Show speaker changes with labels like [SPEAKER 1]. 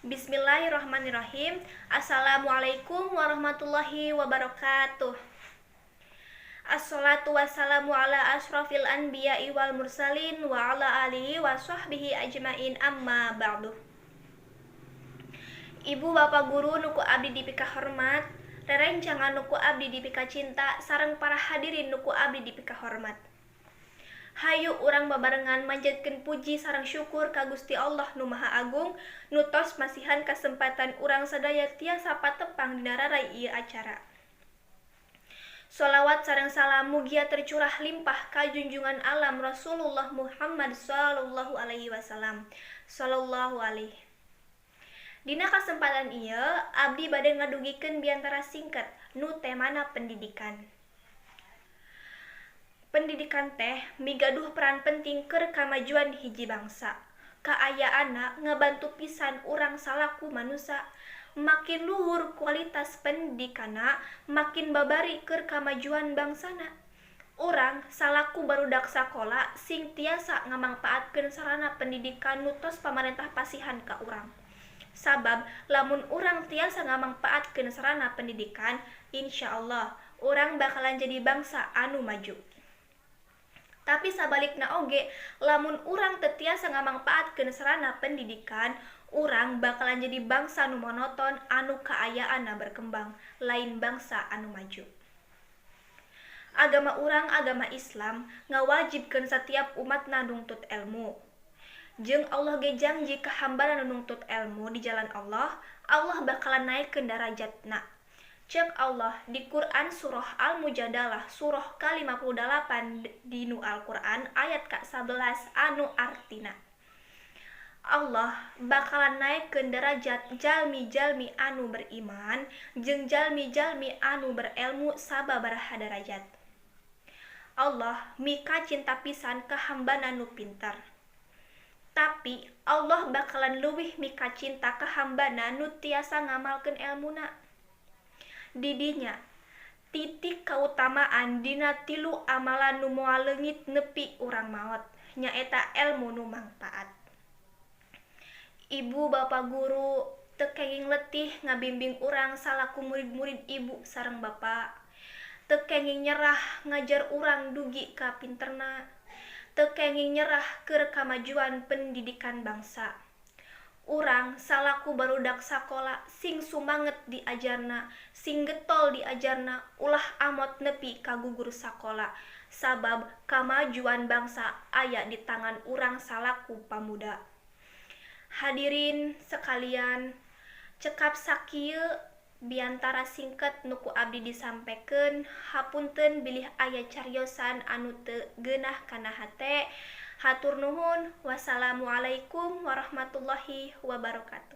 [SPEAKER 1] Bismillahirrahmanirrahim. Assalamualaikum warahmatullahi wabarakatuh. Assalatu wassalamu ala asyrafil anbiya'i wal mursalin wa ala alihi wa sahbihi ajmain, amma ba'du. Ibu bapak guru nu ku abdi dipika hormat, rerencangan nu ku abdi dipika cinta, sareng para hadirin nu ku abdi dipika hormat. Hayu urang babarengan manjatkeun puji sareng syukur ka Gusti Allah nu Maha Agung, nu tos masihan kasempatan urang sadaya tiasa patepang dina rarai ieu acara. Sholawat sareng salam mugia tercurah limpah ka junjungan alam Rasulullah Muhammad sallallahu alaihi wasallam sallallahu alaihi. Dina kasempatan ieu abdi bade ngadugikeun biantara singkat nu temana pendidikan. Pendidikan teh migaduh peran penting keur kamajuan hiji bangsa. Kaayaanna ngabantu pisan urang salaku manusa. Makin luhur kualitas pendidikanna, makin babari keur kamajuan bangsana. Urang salaku barudak sakola sing tiasa ngamangpaatkeun sarana pendidikan nu tos pamarentah pasihan ka urang. Sabab lamun urang tiasa ngamangpaatkeun sarana pendidikan, insyaallah urang bakalan jadi bangsa anu maju. Tapi sabalikna oge, lamun urang teu tiasa ngamangpaatkeun sarana pendidikan, urang bakalan jadi bangsa nu monoton anu kaayaanna berkembang, lain bangsa anu maju. Agama urang, agama Islam, ngawajibkeun satiap umatna nungtut elmu. Jeung Allah ge janji ka hambana nu nungtut elmu di jalan Allah, Allah bakalan naekkeun darajatna. Cek Allah di Quran surah Al-Mujadalah surah ka-58 dinu Al-Quran ayat ka-11, anu artina Allah bakalan naekkeun derajat jalmi-jalmi anu beriman jeung jalmi-jalmi anu berelmu sababaraha derajat. Allah mika cinta pisan ka hambana nu pinter. Tapi Allah bakalan leuwih mika cinta ka hambana nu tiasa ngamalkeun elmuna. Didinya titik kautamaan dina tilu amalan nu moal leungit nepi urang maot, nyaeta elmu nu mangpaat. Ibu bapa guru teu kenging letih ngabimbing urang salaku murid-murid ibu sareng bapa. Teu kenging nyerah ngajar urang dugi ka pinterna. Teu kenging nyerah keur kamajuan pendidikan bangsa. Urang salaku barudak sakola sing sumanget diajarna, sing getol diajarna, ulah amot nepi ka gugur sakola, sabab kamajuan bangsa aya di tangan urang salaku pamuda. Hadirin sekalian, cekap sakieu biantara singkat nu ku abdi disampekeun. Hapunten bilih aya cariosan anu teu geunah kana hate. Hatur nuhun. Wassalamualaikum warahmatullahi wabarakatuh.